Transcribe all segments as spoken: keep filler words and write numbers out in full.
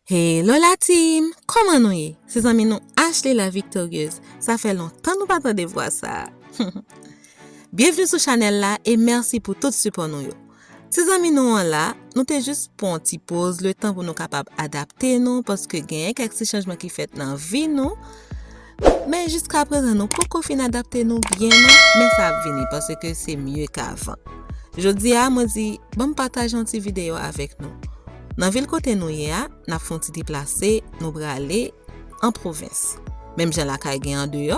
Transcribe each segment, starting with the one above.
Hello la team! Kòman nou ye? Se zanmi nou Ashley la Victorieuse. Sa fè lontan nou pa tande vwa sa. Byenvni sou chanèl la e mèsi pou tout sipò nou yo. Ti zanmi nou an la, nou te jis pran yon ti poz, letan pou nou kapab adapte nou, paske genyen kèk ti chanjman ki fèt nan vi nou. Men jiska prezan, nou poko fin adapte nou byen non, men sa ap vini, paske se mye k avan. Jodi a, mwen di, ban m pataje yon ti videyo avèk nou. Nan vil kote nou ye a, n ap fè yon ti deplase, nou prale an pwovens. Menm jan lakay gen andeyò,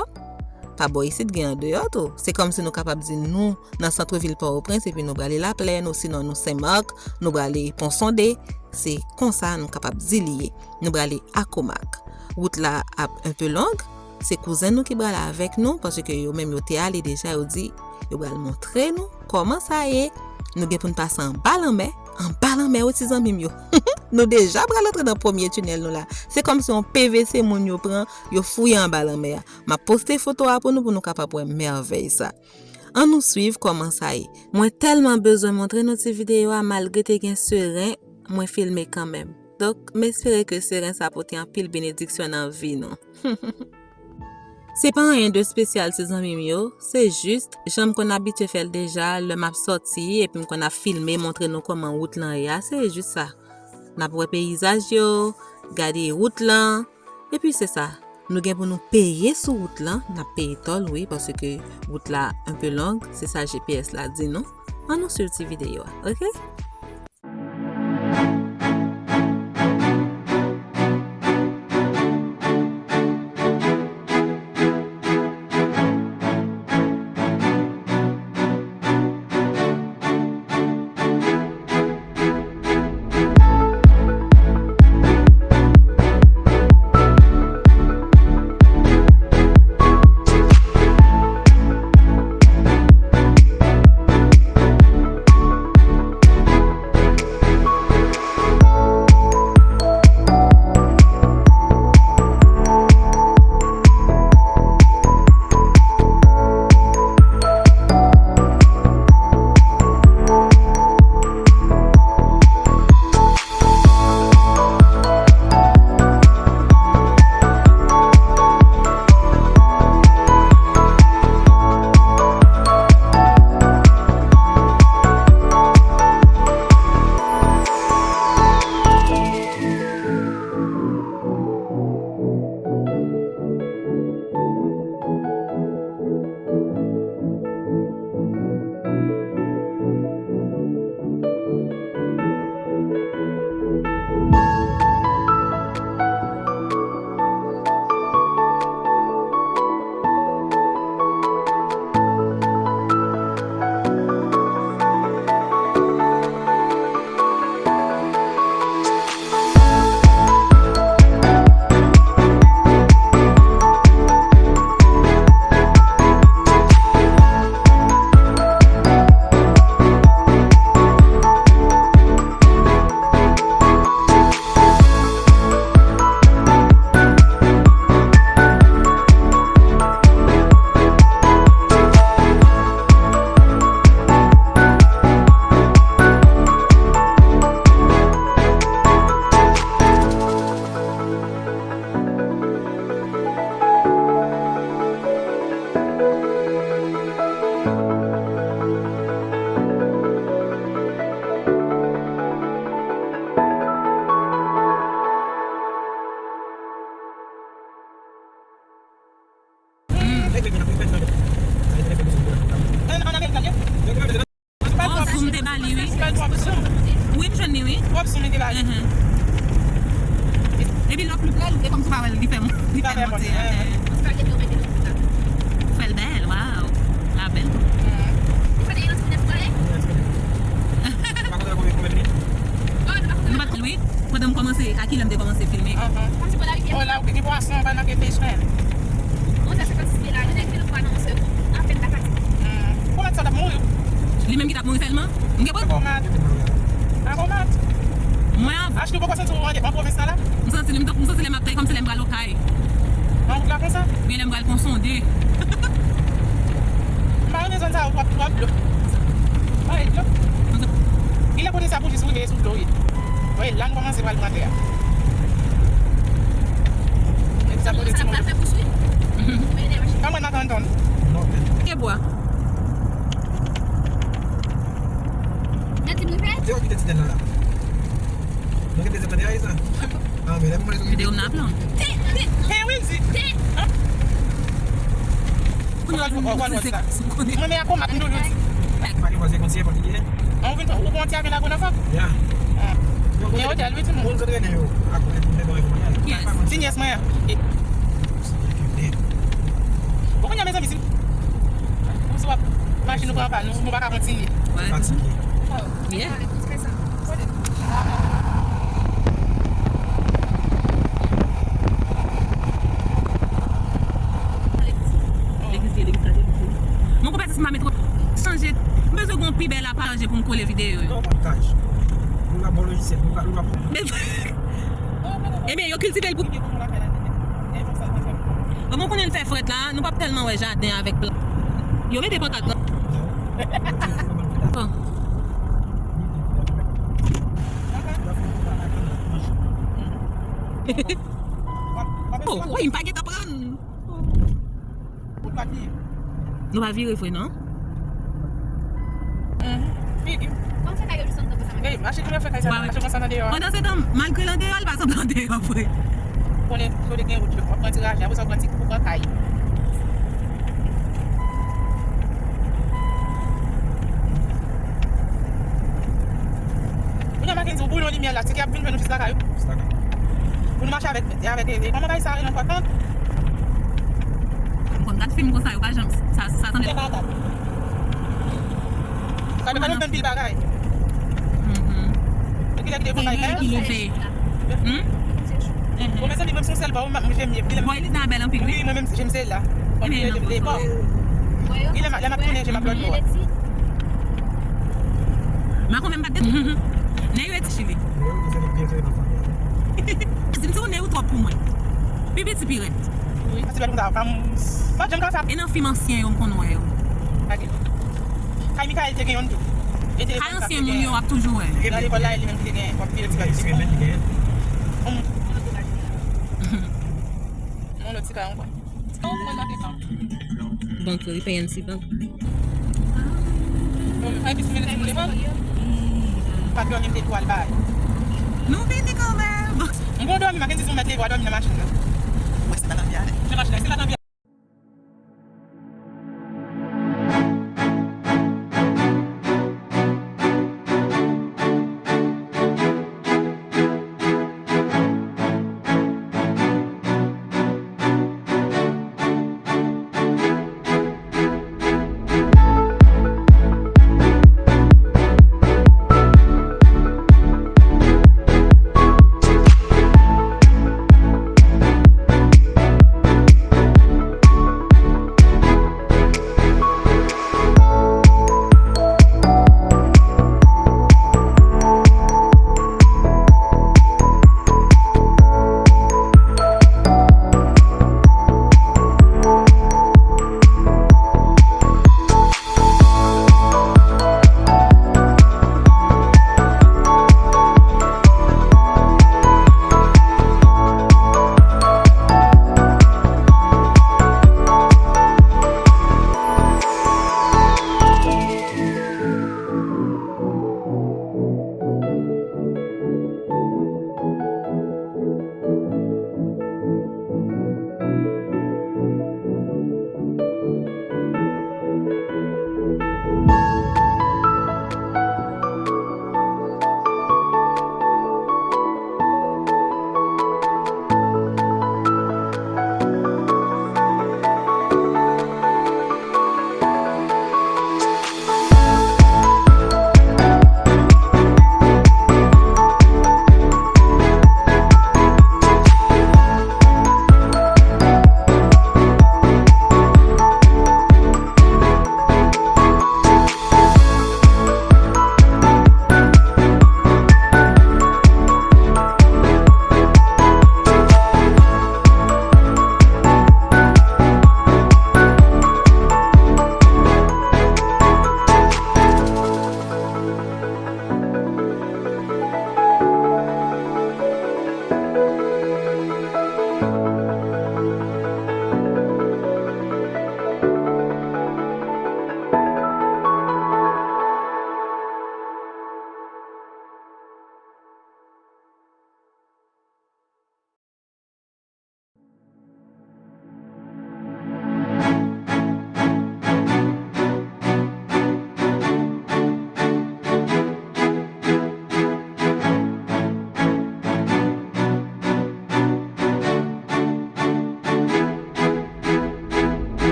pa bò isit gen andeyò tou. Se kòmsi nou kapab di nou nan sant vil Pòtoprens epi nou prale Laplèn, osinon nou Senmak, nou prale Pon Sonde. Se konsa nou kapab di li ye. Nou prale Akomak. Wout la ap un peu long. Se kouzen nou ki prale avèk nou, paske yo menm yo te ale deja, yo di yo pral montre nou kòman sa ye. Nou gen pou n pase anba lanmè, anba lanmè wi ti zanmi m yo. Nou deja pral antre nan premye tinèl nou la. Se kòmsi yon P V C moun yo pran, yo fouye anba lanmè a. M ap poste foto a pou nou, pou nou kapab wè mèvèy sa. Ann nou swiv kòman sa ye. Mwen tèlman bezwen montre nou ti videyo a, malgre te gen seren, mwen filme kanmenm. Donk, m espere ke seren sa pote anpil benediksyon nan vi nou. Se pa anyen de espesyal ti zanmi m yo, se jis, jan m konn abitye fè l deja, lè m ap sòti, epi m konn ap filme, montre nou kòman wout lan ye a, se jis sa. N ap wè peyizaj yo, gade wout lan, epi se sa. Nou gen pou nou peye sou wout lan, n ap peye tòl wi, paske wout la un peu long, se sa G P S la di nou. Ann nou swiv ti videyo a, oke? Oh, zoom te ba li, wi. Wi, m jwenn li, wi. Twòp zoom li te ba li. Mhm. Epi lè w pli pre, li te kòmsi pa wè l, li fè m, li fè m monte. Ou fè l bèl, waw. La bèl tou. Nou pa t konn, wi. Pandan m kòmanse, a kilè m te kòmanse filme? Oh, la, gen pwason anba nan ke fish pen. Onz è senkannsis li la, li te fè l kwa nan yon sèl kou. Apèn la pati. Kòman sa t ap mouri? Li menm ki t ap mouri sèlman? M gen pwoblèm. Akomat. Akomat. Mwen an. Achte poko santi w an pwovens la la? M santi li, m santi lè m ap, kòmsi lè m pral Okay. Nan wout la konsa? Gen lè m pral Pon Sonde. M pa renmen zòn sa yo, twòp, twòp dlo. Anpil dlo. Gen lè kote sa pou jis rive sou dlo, wi. Wi, la nou kòmanse pral pran tè a. Tèl la. Nou gen dezyèm nan dèyè sa. Ah, men lè mwen Videyo m nan plan. Te, te, te, Wilzy. Te. Kounye a, ou konn se, se konnen. Mwen, men akoma, m toujou di. Pale vwa se konn se konn ye. An, ou vin, ou konn ti avyon la konn anfòm? Ya. Ah. Men otèl, wi, timoun. Moun sot rene yo. Ak, ak, ak, ak, ak, ak, ak, ak, ak, ak, ak, ak, ak, ak, ak, ak, ak, ak, ak, ak, Bon, kounye a, mezanmi, si, si w ap mache, nou pran pa, nou, nou pa ka kontinye. Fatige. Yeah. Legliz, legliz la te vide. Mon konpè, si m pa met chanje, m bezwen gon pi bèl aparanje pou m kole videyo yo. Non, montaj. Nou la bon lojisyèl, nou la, nou la bon. Men, Ebyen, yo kiltive l pou. Bon, mwen konnen l fè frèt la, nou p ap tèlman wè jaden avèk plan. Yo mete pankat lan. Bon. Oh, wi, m pa gentan pran. Nou pa vire vre, non? Figi. Kòm se kay yo jis anndan konsa, mache tounen fè kay sa, mache konsa nan deyò a. Pandan se tan, malgre l andeyò, l pa sanble andeyò vre. Konnen, kote gen wout yo, w ap pran ti raje, apre sa w pran ti kou pou pran kay. Kounye a, Mackenzie, ou boule yon limyè la, se ki ap vin jwenn nou jis lakay ou. Pou nou mache avèk, avèk, e, kòman bay sa rele ankò? Tank. Konn gad fim konsa, yo pa janm, sa, sa sanble. Sa pa tap. Sa dwe pa nou jwenn pil bagay. Mhm. E kilè ki te fon bay kay? Kilè ki leve? Hmm? Bon, mezanmi, menm si se l pa ou, m ap, m jemye. Bon, Elizabeth bèl anpil, wi. Wi, mwen menm, jemye l la. Konn kilè ki leve, bon. Kilè, lè m ap tounen, je m ap lòt bò. Macon menm pa t gen. Nèg yo eti chili. Si m di w nèg ou twòp pou mwen. Pi piti pi rèd. Wi, se bèl konsa. Pa janm ka fè. E nan fim ansyen yo m konn wè yo. Kay Michael te gen youn tou. Kay ansyen moun yo w ap toujou wè. Nan lekòl la, e li menm ki te gen, w ap vire ti bèl ti. Yon lòt ti kay ankò. Bank yo, li peye yon ti bank. Bon, men, pa epi si mele ti boule bank. Pa dòmi, m te pou al bay. Nou vini kanmenm. M gon dòmi, Mackenzie, si w mèt leve, w a dòmi nan machin nan. Wè, se pa nan vye ale. Nan machin nan, se pa nan vye.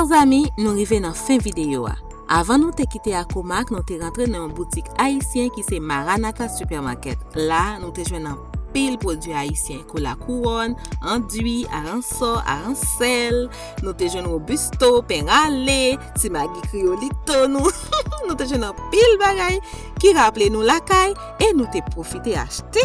Mezanmi, nou rive nan fen videyo a. Avan nou te kite Akomak, nou te rantre nan yon boutik ayisyen ki se Maranatha Supermarket. La, nou te jwenn anpil pwodui ayisyen, kola kouwòn, andui, aransò, aransèl. Nou te jwenn robusto, pen rale, ti magi kriyolito nou. Nou te jwenn anpil bagay ki raple nou lakay e nou te pwofite achte.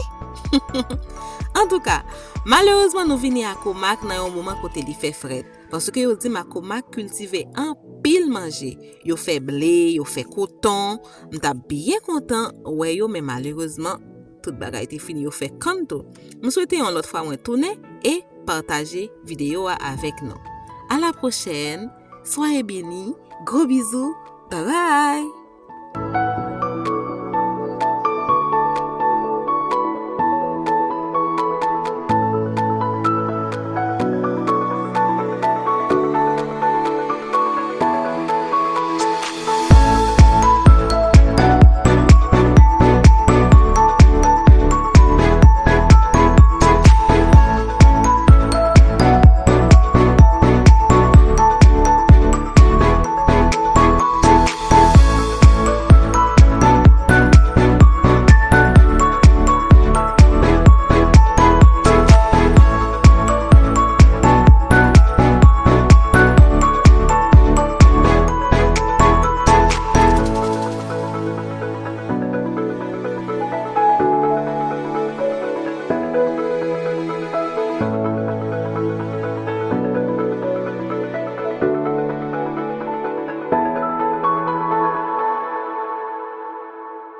Antouka, malerezman nou vini Akomak nan yon moman kote li fè frèt. Paske yo di m Akomak kiltive anpil manje. Yo fè ble, yo fè koton. M t ap byen kontan wè yo, men malerezman, tout bagay te fini, yo fè kann tou. M swete yon lòt fwa mwen tounen e pataje videyo a avèk nou. A la pwochèn, swaye beni, gwo bizou, babay!